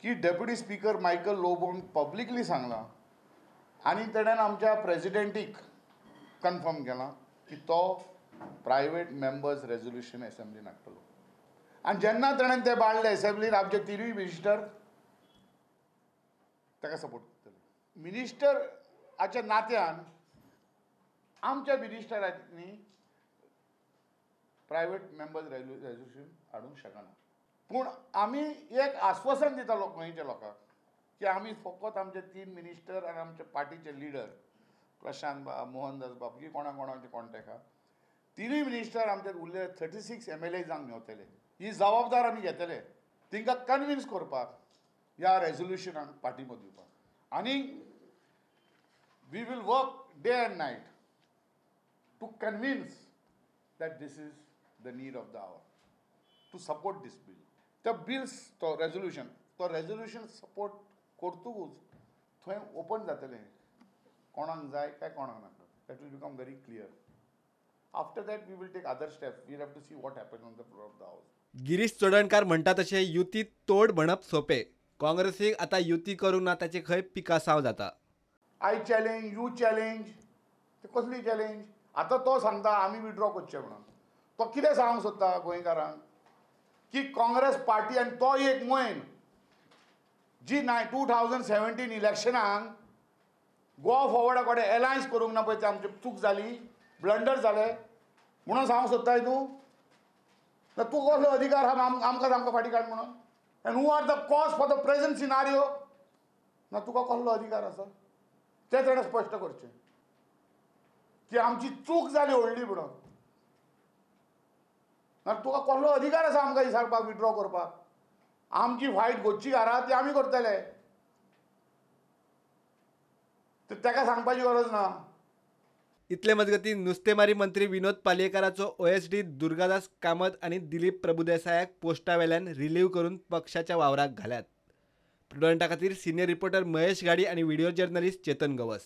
की deputy speaker Michael लोबोन publicly सांगलां आनी तेणेन आमच्या प्रेजिडेंटीक कन्फर्म केलां की तो प्रायवेट मेंबर्स रेजोल्युशन एसेंब्लीन हाडटलो. आनी जेन्ना तेणेन ते बाडले एसेंब्लीन, आमचे तिनूय मिनिस्टर ताका सपोर्ट करतले. मिनिस्टराच्या नात्यान आमच्या मिनिस्टरांनी प्रायवेट मेंबर्स रेजोल्युशन हाडूंक शकना. पूण आमी एक आश्वासन दिता गोंयच्या लोकांक की आमी फकत आमचे 3 मिनिस्टर आनी आमचे पार्टीचे लिडर प्रशांत बाब, मोहनदास बाब, की कोणा कोणाचे कॉन्टेक्ट आहा, तिनूय मिनिस्टर आमचे उरले 36 MLA जावन घेवतले. ही जबाबदार आमी घेतले तांकां कन्विन्स करपाक ह्या रेजोल्युशनाक पाठिंबो दिवपाक. आनी we will work day and night to convince that this is the need of the hour to support this bill. त्या बिल्स तो रेजोल्युशन सपोर्ट करतकूच थंय ओपन जातलें कोणाक जाय काय कोणाक नाका. That will become very clear. After that we will take other steps. We have to see what happens on the floor of the house. Girish Chodankar म्हणटा तशें युती तोड म्हणप सोपे. काँग्रेसीक आतां युती करूंक ना ताचे खंय पिकासांव जाता. I challenge, you challenge, ते कसली चॅलेंज? आतां तो सांगता आमी विड्रॉ करचे म्हणून. तो कितें सांगूंक सोदता गोंयकारांक की काँग्रेस पार्टी आनी तो एक मोहीम जी 2017 इलेक्शनाक गोवा फॉवर्डा कडेन एलायन्स करूंक ना पळय, ते आमची चूक जाली, ब्लंडर जाले म्हणून सांगूंक सोदताय तूं? ना तूं कसलो अधिकार आहा आमकां सामको फाटीं काड म्हणून? And who are the cause for the present scenario? ना तुका कसलो अधिकार आसा तें ताणें स्पश्ट करचें की आमची चूक जाली व्हडली म्हणून. ना तुका कसलो अधिकार आसा आमकां विचारपाक, विड्रॉ करपाक? आमची फायट गोच्ची घरा ती आमी करतले, ताका सांगपाची गरज ना. इतले मजगतीं नुस्तेमारी मंत्री विनोद पालयेकाराचो OSD Durgadas Kamat आनी दिलीप प्रभुदेसायाक पोस्टा वेल्यान रिलीव करून पक्षाच्या वावराक घाल्यात. प्रुडंटा खातीर सिनियर रिपोर्टर महेश गाडी आनी व्हिडिओ जर्नलिस्ट चेतन गवस.